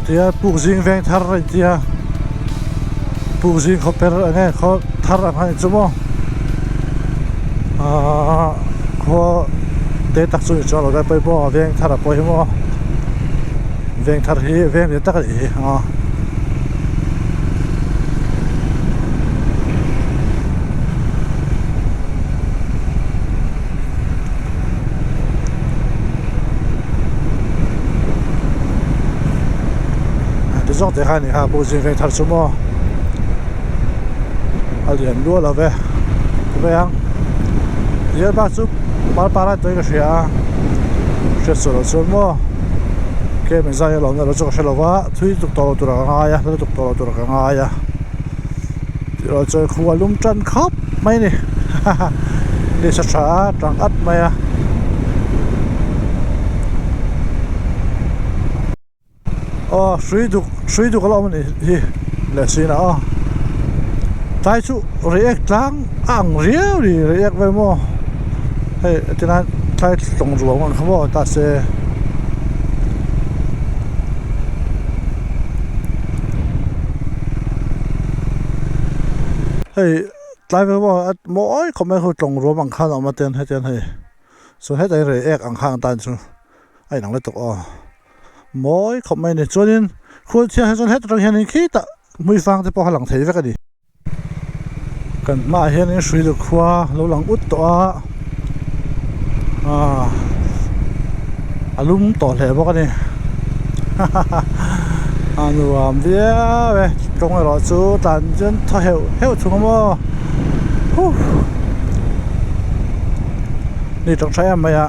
Aw tia puk zing veng thar a intia puk zing khaw per eng nge khaw thar ang kha ni chu maw ahh khaw te tak chu ni chuang lo dai pawimawh a veng thar ah pawh hi maw veng thar hi veng lian tak a nih hi aw. Ti zawk te kha a ni kha pawh zing veng thar chu maw a lian luah lo ve ti mai ang tihian bak chu par a tawhin ka hria a hriat suah loh chuan maw kem engzah nge a lo awm lo chu ka hre lo va thui tuk tawh lo tur ah ka ngai a hla lutuk tawh lo tur ah ka ngai a tih loh chuan khua lum tan khawp mai a ni haha ni sa tha a tang at mai a. Aw hrui duk hrui duk a la awm a nih hi leh sin ah aw tlai chu react tlang a ang riau a ni react vel maw hei tilai tlai tlawng ruang ang kha maw ta se. Hei tlai vel maw a mawi khawp mai khu tlawng ruam ang khan a awm a ten hetiang hei chuan hetah hian react ang kha ang tan chu a inang lutuk aw. Mawi khawp mai a ni. Chuanin khual thiang hi chuan heta tang hianin khitah hmui fang te pawh a lang thei vek a ni. Kan hmaah hianin hrui lu khua lo lang ut tawh a, aaa a lum tawh hle bawk a ni. Hahaha a nuam viau e kawng erawh chu tlan chuan thaw heuh heuh thung a maw huh ni tawng tha em mai a.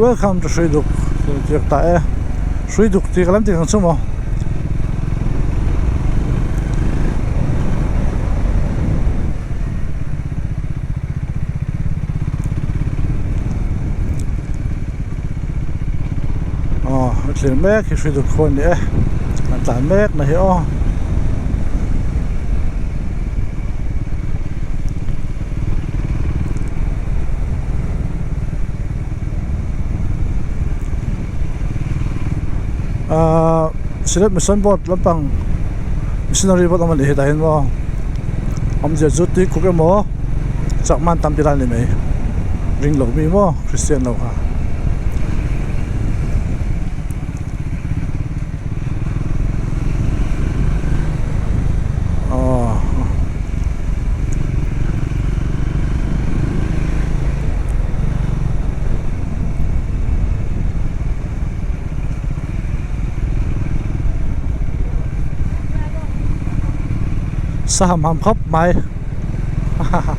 Welcome to Hruiduk tih ziak ta e Hruiduk tih ka lam tih ang chu maw. Aw a thlir mek hi hri duk khaw a ni e an tlan mek na hi aw. Ahh Synod Mission Board lampang missionary board awm a nih hi tah hian maw awmzia chu tuikuk emaw chakma an tam tir a ni mai ring lo mi maw Christian lo kha. Saham ham khawp mai hahaha.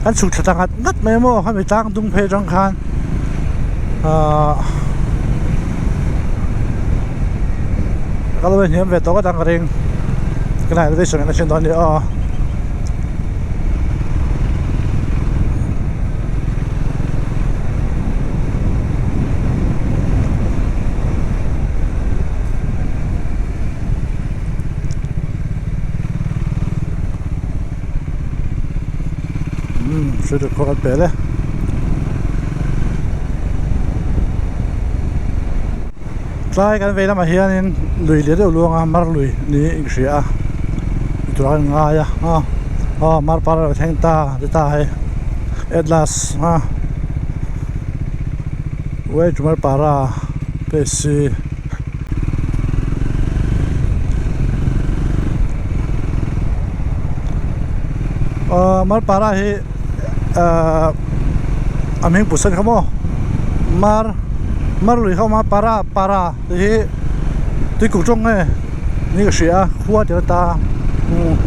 An chhuk thla ta ngat ngat mai maw khami tlang dung phei atang khan ahh ka lo hniam ve tawh ngawt ang ka ring ka la elevation an hriat dawn a ni aw. Umm hrui duk khaw kan pel e. Tlai kan vei lamah hianin lui leh deuh luang a mar lui niin ka hria a tura kan ngai a aw aw mar par a lo thleng ta ti ta hei atlas a way to marpara pc. Aw marpara hi ahh a hming put sawn kha maw mar mar lui kha a awm a para para tih hi tuikuk tawng nge ni ka hria a khua tih a ta umm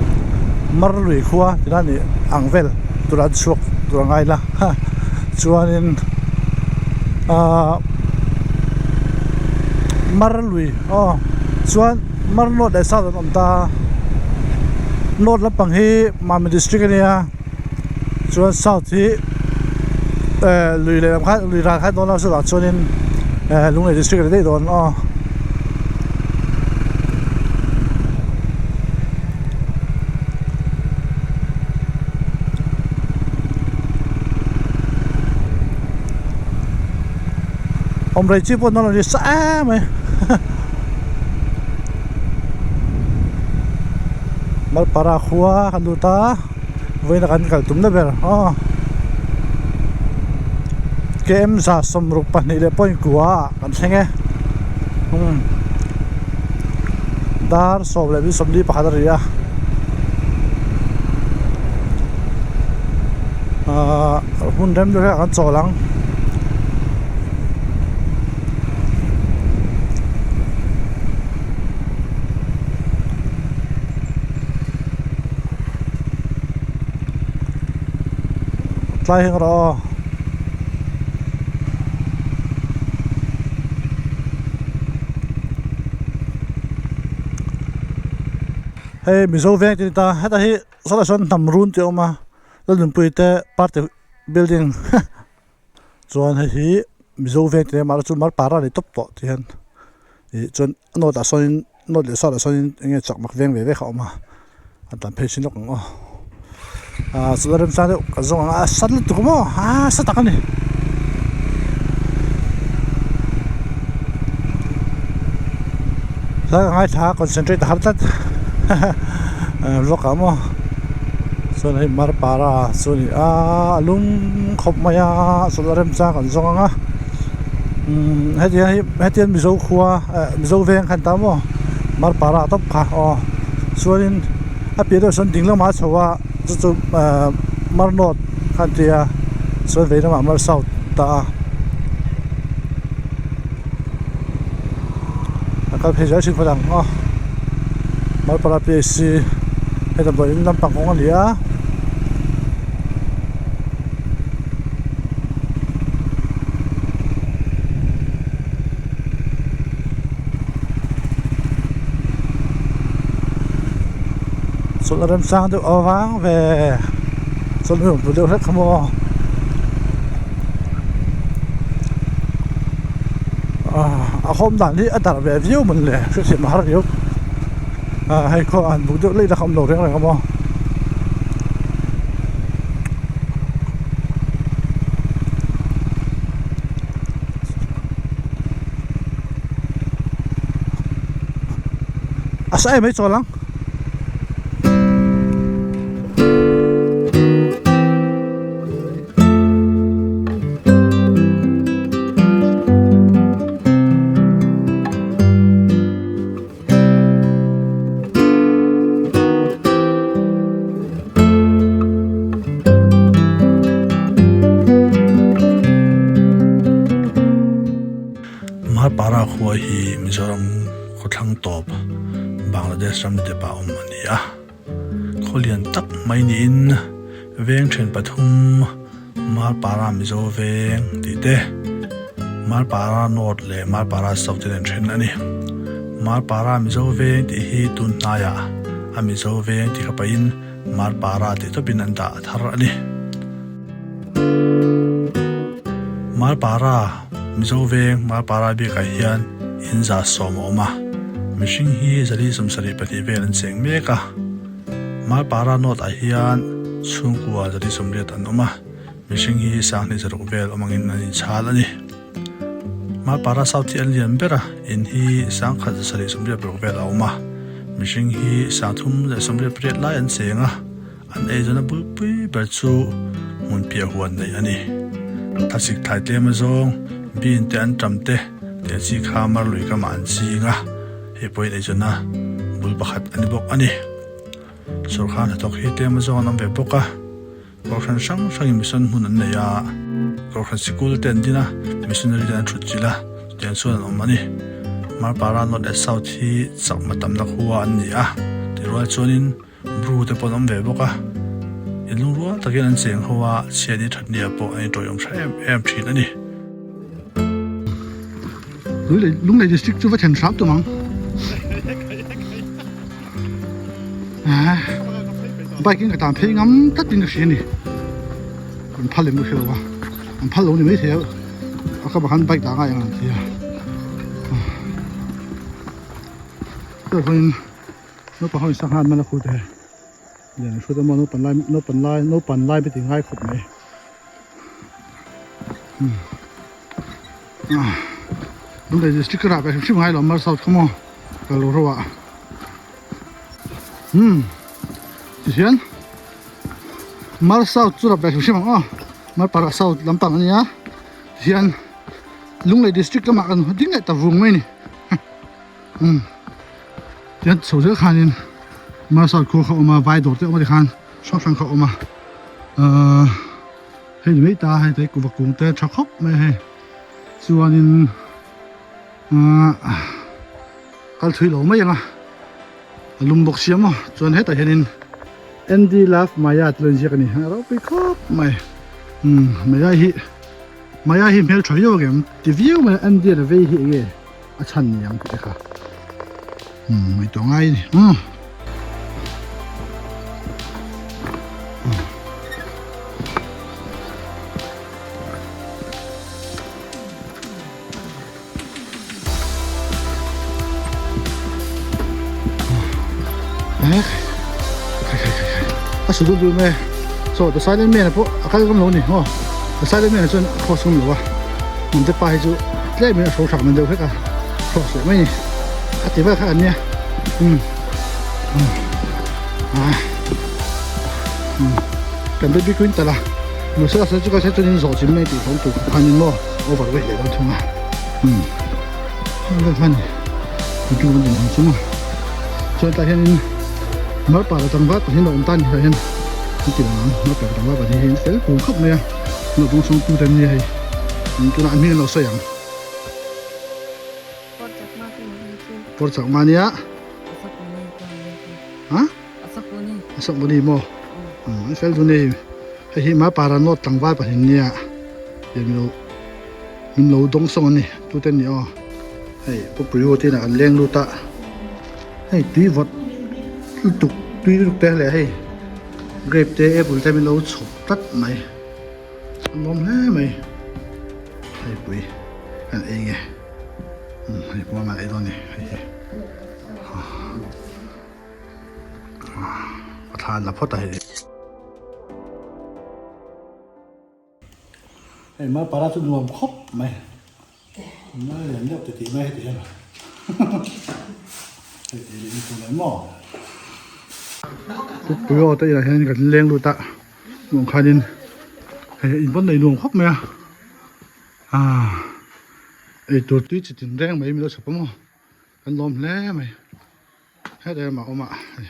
mar lui khua tih lai a nih ang vel tur an chhuak tur a ngai la ha chuanin ahh mar lui aw chuan mar north leh south an awm ta a north lampang hi Mamit district a nia chuan south hi. Lui lehlam kha lui ral kha dawn a chutah chuanin Lunglei district a ni daih dawn aw. Awm rei chi pawh an awm lo ni sa em mai Malpara khua kan lut a. Vawiin kan kal tum na ber aw KM 162 leh point kua ah kan thleng e umm dar 10:41 a ri a ahh hmun rem deuh hlek ah kan chawl ang. Tlai heng rawh aw. Hei Mizo veng te ni ta heta hi sawtah sawn hnam run tih a awm a Lalnunpuii te party building chuan hei hi Mizo veng te nia chu Marpara a ni tawp tawh ti hian ih chuan a note ah sawnin. Note leh sawtah sawnin eng nge chak mak veng ve ve kha a awm a a tan phei chin lawk ang aw ah chula remchang deuh ka zawng ang a a sat lutuk maw a sa tak a ni. Tlai ka ngaithla a concentrate a har tlat vlog ah maw chuan hei Marpara chu a ni a a lum khawp mai a chula remchang kan zawng ang a umm heti hian heti hian Mizo khua. Mizo veng khan ta maw Marpara tawp kha aw chuanin a piah deuh sawn ding lamah a chho a chu chu ahh Mar North kha an ti a chuan vei lamah Mar South ta a a kal phei zel thin phawt ang aw Marpara P H C hei damdawiin lampang kawng a ni a. Chawlh remchang deuh avang ve chawlh nuam tur deuh hlek kha maw a khawm dan hi a darh ve viau mawn le hriathiam a har viau hei khaw an buk deuh leh la kha awm lo reng reng a maw. A sa em mai chawl ang. Marpara khua hi Mizoram khawthlang tawp Bangladesh ram depah awm a ni a. Khaw lian tak mai niin veng then pathum Marpara Mizo veng tih te, Marpara North leh Marpara South te nen then a ni. Marpara Mizo veng tih hi tun hnaiah a Mizo veng tih kha pahin Marpara tih tawpin an dah thar a ni. Marpara Mizo veng Marpara biakah hian in 110 a awm a, mihring hi 472 vel an cheng mek a. Marpara North ah hian chhungkua 180 an awm a, mihring hi 2600 vel awm angin an inchhal a ni. Marpara South hi an lian ber a, in hi 1786 vel a awm a, mihring hi 388 lai an cheng a, an eizawnna bulpui ber chu hmun piah huan neih a ni. Thlasik thlai tlem azawng, bean te an ṭam te, teh chi kha mar lui kamah an ching a. Hei pawhin eizawnna bul pakhat a ni bawk a ni. Sorkar hnathawk hi tlem azawng an awm ve bawk a, Kohhran hrang hrangin mission hmun an nei a, Kohhran sikul te an din a, missionary te an thut chilh a, chutiang chuan an awm a ni. Marpara North leh South hi chakma tamna khua an ni a, tirual chuanin Bru te pawh an awm ve bawk a, inlungrual takin an cheng ho a, chhiatni thatnia pawh an intawiawm tha em em thin a ni. Lunglei district chu va then hram tum ang. Bike in ka tan phei ngam tlat in ka hria ni. Kan phal em ka hre lo a. an phal lo ni maithei a a ka bakhan bike dah ngai ang an ti a tah chuanin naupang ho in sangha an man a khu te lian an hrut a maw naupan lai naupan lai naupan lai te ti ngai khawp mai Lunglei district ka rah ve hrim hrim ngai lo Mar South kha maw kal lo ro ah umm tihian Mar South chu rap ve hrim hrim ang aw Mar para South lampang a nia tihian Lunglei district lamah kan ding leh ta vung mai a ni umm tihian chho zel khanin Mar South khua kha a awm a vai dawr te a awm a tikhan hrang hrang kha a awm a ahh. Hei ni mai ta hei te kuva kung te tha khawp mai a hei chuanin ahh kal thui lo mai ang a a lum bawk sia maw chuan hetah hianin Andy love Maya tih lo inziak a ni a ropui khawp mai umm Maya hi Maya hi hmeltha viau ang em ti viau mai a Andy a vei hi enge a chhan ni ang tih te kha umm ngaihtuah ngai a ni umm. A su dul dul mai a saw the silent man pawh a kal ngam lo a ni maw the silent man chuan a cross ngam lo a hmun te pa hi chu tlem in a hro hrang dan deuh hlek a cross leh mai a ni a ti vel kha an nia umm ah kan baby queen tala mahse a chu ka chuan in zawh chim mai tih hlawm tur khawp khanin maw over weight leh dawn thung a umm heng vel khan tu an din ang chu maw chuan tlai hianin marpar atang vat pahnih a awm ta a ni tah hian an ti lang ang marpar atang vat pahnih hi an fel pum khawp mai a naupang chhung tu te an nia hei tunah an hming an lo sawi ang. Pawr chak ma nia. Ha? Asak muni maw? An fel dun e. Hei hi ma para nawt tlangval pahnih nia. Min lo min lo dawng sawng ani. Tute ni aw. Hei pupui ho te inah kan leng lut a. Hei tui vawt lutuk tui lutuk te leh hei grape te apple te min lo chhawp tlat mai. A nuam hle mai. Hei pui kan ei nge. Hei pawh a ei dawn a ni hei hi. A thla an la phawt a hei. Hei mar para chu nuam khawp mai. Mar lian deuh ti tih mai heti hian. Hei ei leh in tur leh maw. Pukpui aw te inah hian kan leng lut a. Nuam khanin hei in pawn nei nuam khawp mai a. Ah eitur tui chi tin reng mai milo chhawp a maw kan lawm hle mai hetah hian mah awm a hei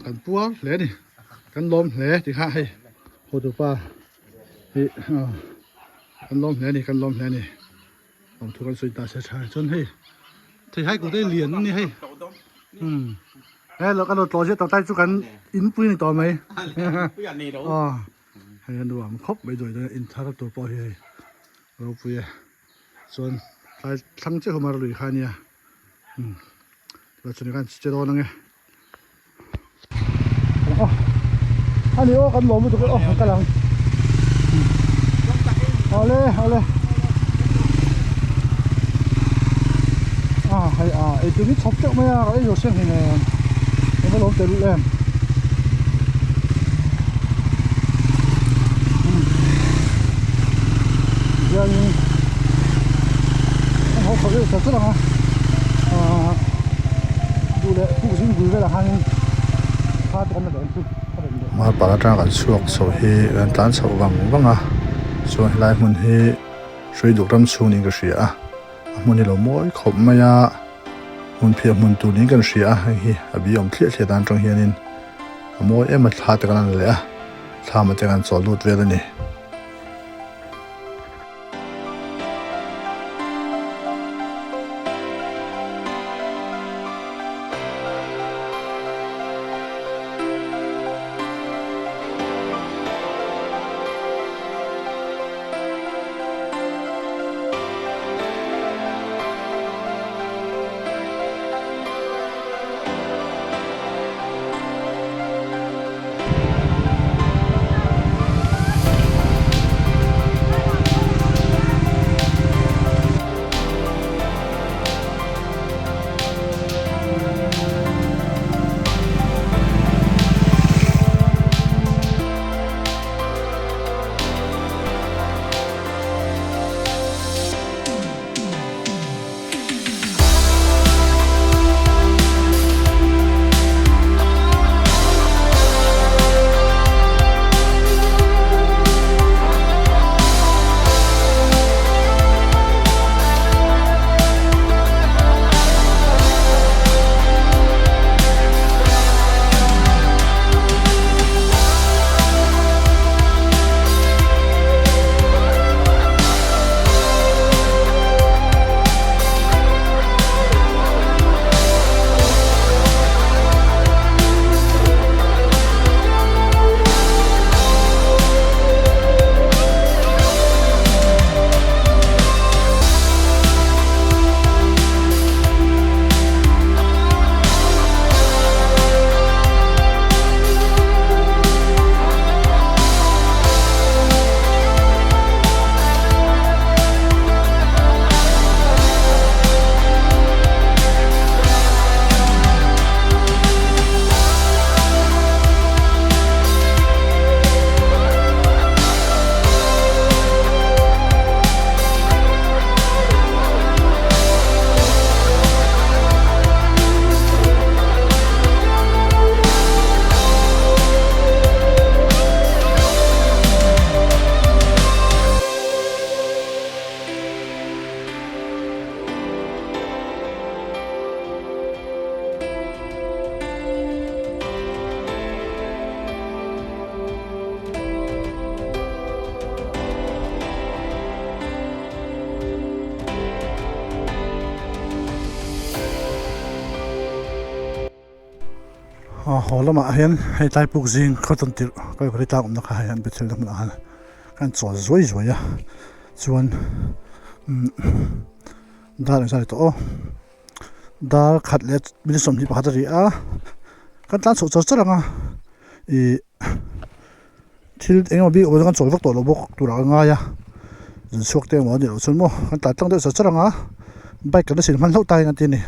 kan puar hle a ni kan lawm hle tih kha hei hotupa hi kan lawm hle a ni kan lawm hle a ni. Awm thu kan sawi ta se tha chuan hei thei hai kute lian ani hei um he lo kan lo tlaw zia tawtai chu kan in pui ni tawh mai aw hei a nuam khawp mai duai dawn in thar tur pawh hi hei ropui e chuan tlai thlang chiah humar lui kha ania um chuan khan che dawn ange ani aw kan lawm lutuk aw ka kal ang awle awle a hei a eitur hi chhawp teuh mai a ka ei zo siam hei nen eng a lawm teh lul em hianin an haw chho deuh char char ang a ahh duh leh puk zing bul velah khanin thla te kan la dawn chu a rawn leh. Marpal atanga kan chhuak chho hi kan tlan chhoh vang vang a chuan helai hmun hi Hruiduk ram chhung niin ka hria a a hmun hi lo mawi khawp mai a hmun phiah hmun tur niin kan hria a hei hi a bi awm thliah thliah dan atang hianin a mawi em a thla te kan han la leh a thla te kan chawl lut vel a ni. Haw lamah hian hei tlai puk zing khaw tawn tirh Kalvari tlang awmna kha hei an Bethel na hmunah khan kan chawl zuai zuai a chuan umm dar engzat ni tawh aw dar khat leh minute sawmhnih pakhat a ri a kan tlan chhoh char char ang a ih thil eng emaw bik awm chu kan chawl vak tawh lo bawk turah ka ngai a zun chhuak te emaw a nih loh chuan maw kan tlan tlang deuh char char ang a bike kan la sil hman hlauh ta hian a ti a ni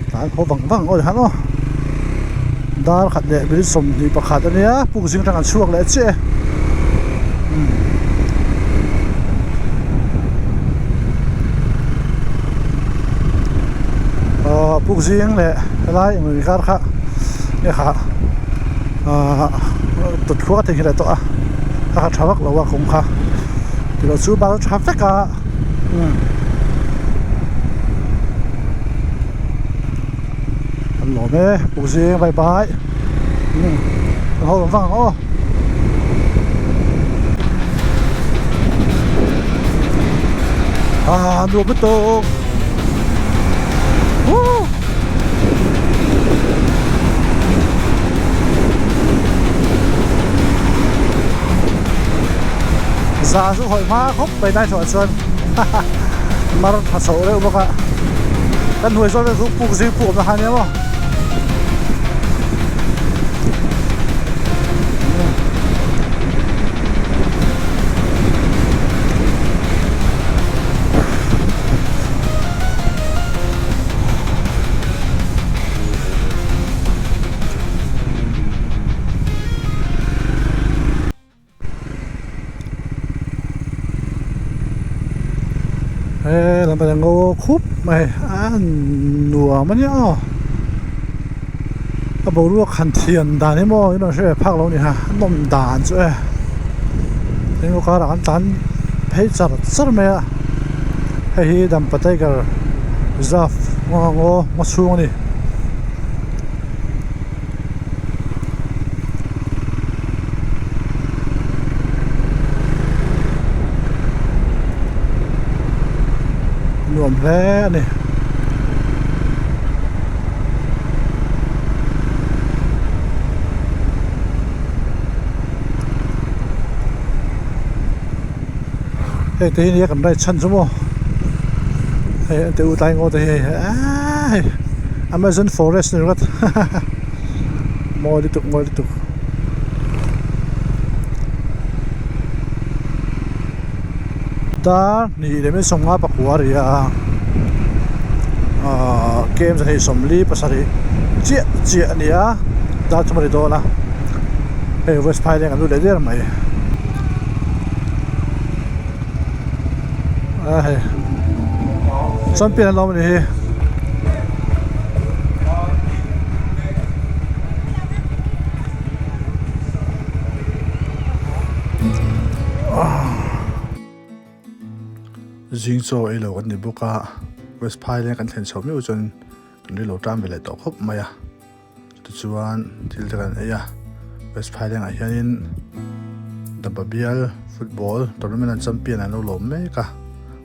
tlan haw vang vang aw han aw dar khat leh minute sawmhnih pakhat a nia puk zing atang an chhuak leh chiah e. Ahh puk zing leh helai engmawni kar kha nge kha ahh tawt khuak a theihnghilh leh tawh a a kha tha vak lo a kawng kha tilo chu bak chu tha vek a umm an lawm e puk zing bye bye umm kan haw vang vang ang aw. Ah nuam lutuk Woo Za chu hawi hma khawp mai dai thawh chuan mar tha chho reuh bawk a kan hnuai zawn vel chu puk zing puk awmna kha ania maw. He lam pang ngaw khup mai a nuam a nia aw a boruak han thian dan hi maw in rawn hre ve phak lo a ni ha a nawm dan chu e eng karah an tlan phei char char mai a hei hi Dampa Tiger Reserve ngaw ngaw chhung a ni. Nuam hle a ni. Hei te hi nia kan ride chhan chu maw hei an teh u tlai ngaw te hi hei aaa hei Amazon forest ni ringawt hahaha mawi lutuk mawi lutuk. Dar hnih leh minute sawmnga pakua a ri a ahh kem zahnih sawmli pasarih chiah chiah a ni a dar thum a ri dawn a hei west phaileng an lut leh der mai. A hei champion an lo awm a ni hi. Zing chaw ei lo kan ni bawk a west phaileng kan thlen chho meuh chuan kan ri lo tan ve leh tawh khawp mai a. Tichuan thil te kan ei a West Phaileng ah hianin Dampa bial football tournament an champion an lo lawm mek a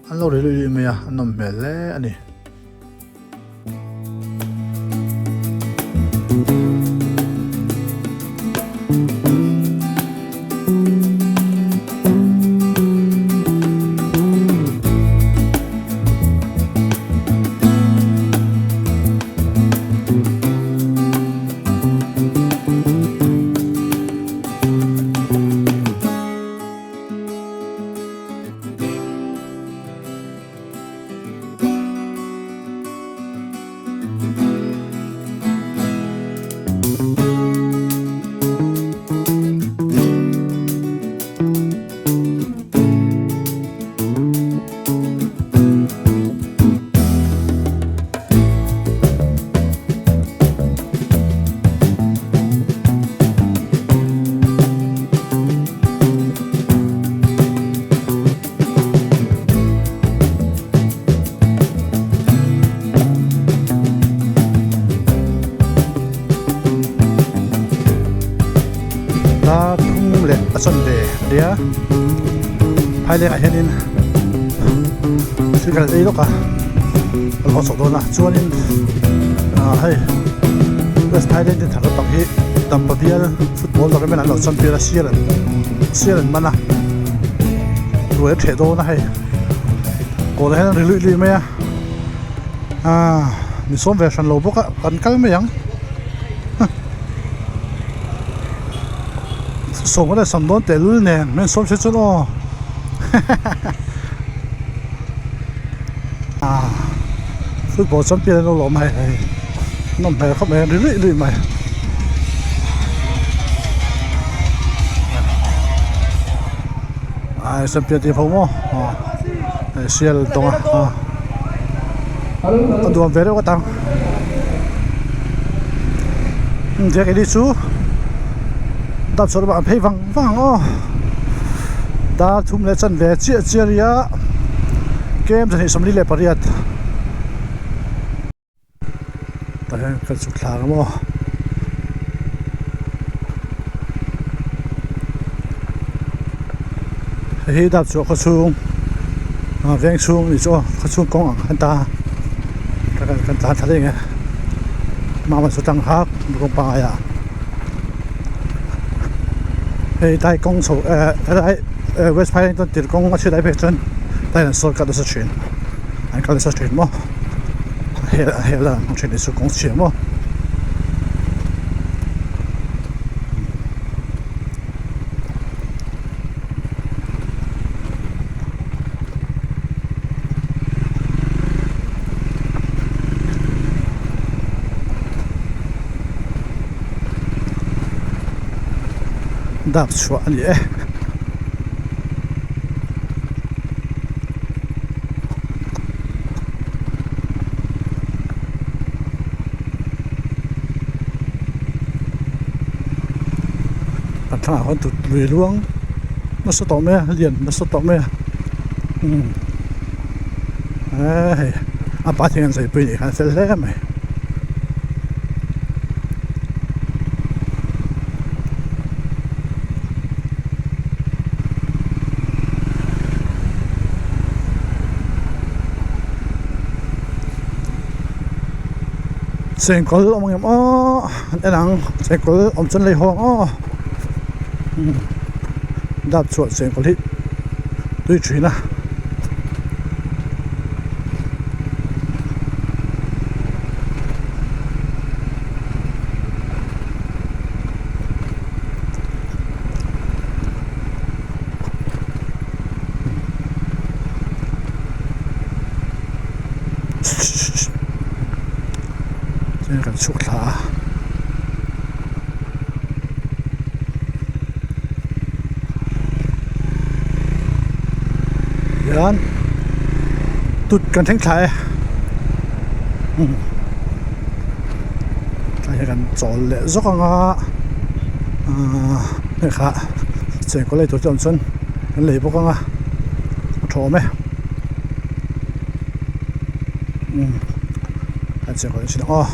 an lo ri luih luih mai a an nawm hmel hle a ni. Dar thum leh a chawn ve a nia phaileng ah hianin thil kan ei lawk a. kan haw chhoh dawn a chuanin ah hei West Thailand te thar lampang hi Dampa bial football tournament an lo champion a sial an sial an man a ruai a ṭheh dawn a hei kawlah hian an ri luih luih mai a ah mi sawm ve hran lo bawk a kan kal mai ang. Sawm leh sam dawn tehlul nen min sawm se chuan aw ah football champion an lo lawm hei hei nawm hmel khawp mai a ri luih luih mai. Ai champion tih ho maw aw hei sial tawng a a duam ve reuh ngawt ang. Jack-i chu dap chhuah lamah an phei vang vang ang aw dar thum leh chanve chiah chiah a nia kem 28 tah hian kan chhuk thla ang maw. Hei hi dap chhuah khawchhung ah veng chhung a nih chu aw khawchhung kawng ang khan ta kan tlan thla daih ang e mama chu tang hak kawng pangai ah hei tlai kawng chho eh helai eh west phai chuan tir kawng a chhiat ai phei chuan tlai an sawn kal nasa thin an kal nasa thin maw hel hel a an thin chu kawng chhia maw. Dak chhuah a ni e. A thlangah khuan tut lui luang nasa tawh mai a lian nasa tawh mai a umm eee hei a pa thing an sawi pui nih khan a fel hle mai. Chengkawl awm ang em aw an en ang chengkawl awm chuan lei haw ang aw dap chhuah chengkawl hi tui thin a. Chuan kan chhuk thla a. Hian tut kan thleng thla e umm tlai hian kan chawl leh zawk ang a ahh hei kha chengkawl lei tur te awm chuan kan lei bawk ang a a tha awm e. Umm kan chengkawl en chhin ang aw.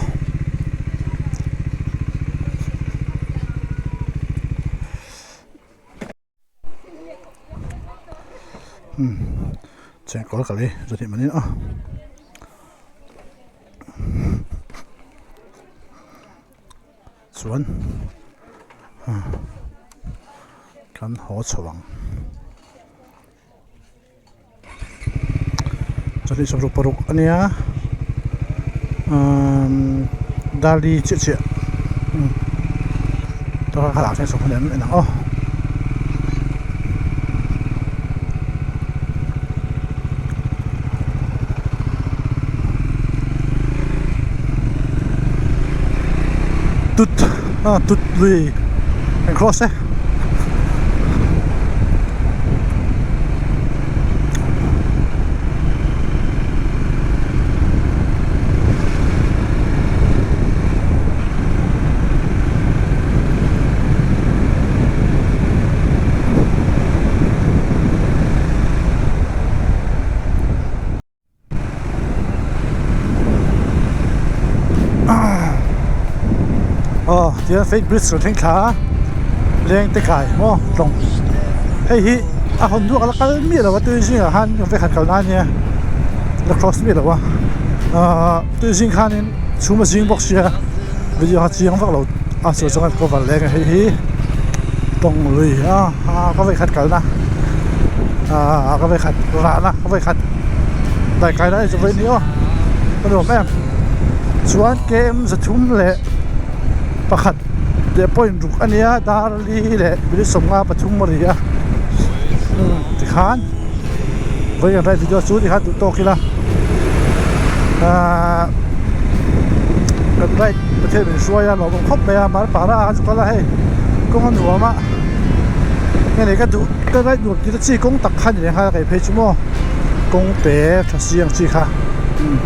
Umm chengkawl ka lei zahnih manin a chuan kan haw chho ang. Chawhnih 66 a nia umm dali chiah chiah umm tuna thlalak ah hian sawmhnih an en ang aw. Tut ah tut lui an cross e. Aw tihian fake bridge rawn thleng thla a leng te kai maw tlawng hei hi a hawn duak a la kal miah lo a tui zingah khan vekhat kalna ania la cross miah lo a. Ahh tui zing khanin chhum a zing bawk sia video kha chiang vak lo a chu chuan cover leng a hei hi tawng lui a a ka vawikhat kalna ahh ka vawikhat rahna ka vawikhat daikai lai chu vawi ni aw ka nuam em chuan km zathum leh pakhat leh point ruk a nia dar li leh minute 53 a ri a tikhan. Vawi kan ride video chu tikhan duh tawk ila ahh kan ride pathian min hruai a lawmawm khawp mai a marpara ah khan chu kal a hei kawng a nuam a nge nei ka duh ka ride nuam tih na chi kawng tak kha ni leh nghal a kei phei chu maw kawng te tha si ang chi kha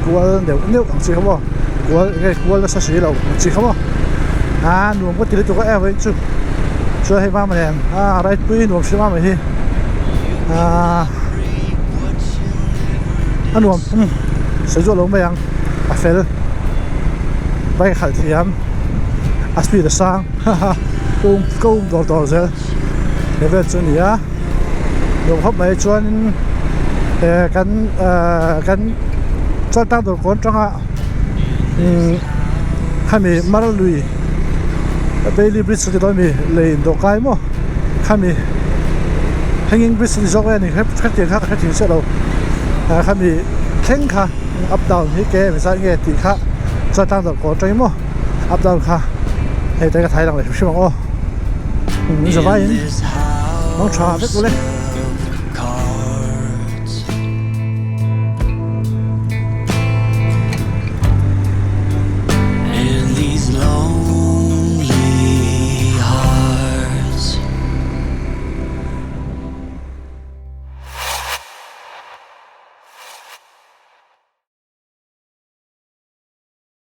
kual neuh neuh ang chi kha maw kual eng nge kual nasa si lo ang chi kha maw ah nuam ka ti lutuk a em chu chuan hei mama nen ah ride pui nuam hrim a mai hi. Ahh a nuam thung sawi zawh lo mai ang a fel bike a khalh thiam a speed a sang haha ka um ka um dawr dawr zel he vel chu a ni a nuam khawp mai chuanin eh kan ahh kan chaltang dawr kawn atanga umm khami mar lui Bailey bridge a ti dawn a mi lei indawhkai maw khami hanging bridge a ni zawk e a ni hetiang kha ka hre thin chiah lo ah khami thleng kha up down hi ke eng zat nge tih kha chuan tlang dawr kawr atangin maw up down kha hei te ka thai lang leh hrim hrim ang aw zavaiin mang tha vek ule.